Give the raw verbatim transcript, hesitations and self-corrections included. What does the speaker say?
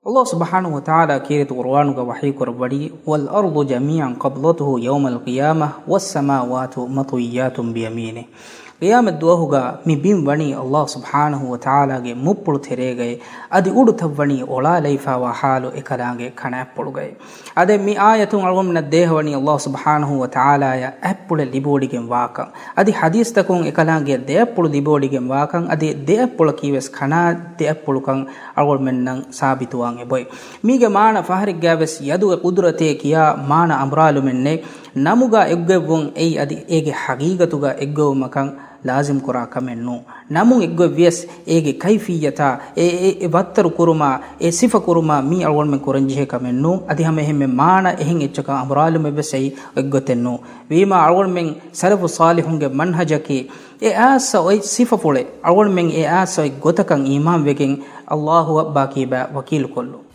ﷲ ސުބްޙާނަހޫ ވަތަޢާލާ ކީރިތި ޤުރުއާނުގަ ވަޙީ ކުރައްވަނީ، "والأرض جميعا قبضته يوم القيامة والسماوات مطويات بيمينه." ޤިޔާމަތް ދުވަހުގަ މި ބިން ވަނީ ﷲ ސުބްޙާނަހޫ ވަތަޢާލާގެ މުއްޕުޅު ތެރޭގައި، އަދި އުޑު ތައްވަނީ އޮޅާލައިފާވާ ޙާލު އެކަލާނގެ ކަނާތްޕުޅުގައި. އާދެ، މި އާޔަތުން އަޅުގަނޑުމެންނަށް ދޭހަވަނީ ﷲ ސުބްޙާނަހޫ ވަތަޢާލާޔަށް އަތްޕުޅެއް ލިބިވޮޑިގެން ވާކަން، އަދި ޙަދީޘްތަކުން އެކަލާނގެ ދެއަތްޕުޅު ލިބިވޮޑިގެން ވާކަން، އަދި ދެއަތްޕުޅަކީ ވެސް ކަނާތް ދެއަތްޕުޅުކަން އަޅުގަނޑުމެންނަށް ސާބިތުވާން އެބައޮތް. މީގެ މާނަ ފަހަރެއްގައި ވެސް ޔަދުގެ ޤުދުރަތޭ ކިޔާ މާނަ އަނބުރާލުމެއް ނެތް. ނަމުގަ އެއްގޮތްވުން އެއީ އަދި އޭގެ ޙަޤީޤަތުގަ އެއްގޮތްވުމަކަށް ލާޒިމް ކުރާ ކަމެއް ނޫން. ނަމުން އެއްގޮތް ވިޔަސް އޭގެ ކައިފިއްޔަތާ، އެ، އެ، އެ ވައްތަރު ކުރުމާ، އެ ސިފަ ކުރުމާ މީ އަޅުގަނޑުމެން ކުރަންޖެހޭ ކަމެއް ނޫން. އަދި ހަމަ އެހެންމެ މާނަ އެހެން އެއްޗަކަށް އަނބުރާލުމެއް ވެސް އެއީ އެއްގޮތެއް ނޫން. ވީމާ އަޅުގަނޑުމެން ސަލަފު ޞާލިޙުންގެ މަންހަޖަކީ އެ އާއްސަ އޮތް ސިފަފުޅެއް، އަޅުގަނޑުމެން އެ އާއްސަ އޮތް ގޮތަކަށް އީމާންވެގެން ﷲ އަށް ބާކީބާ ވަކީލުކޮށްލުން.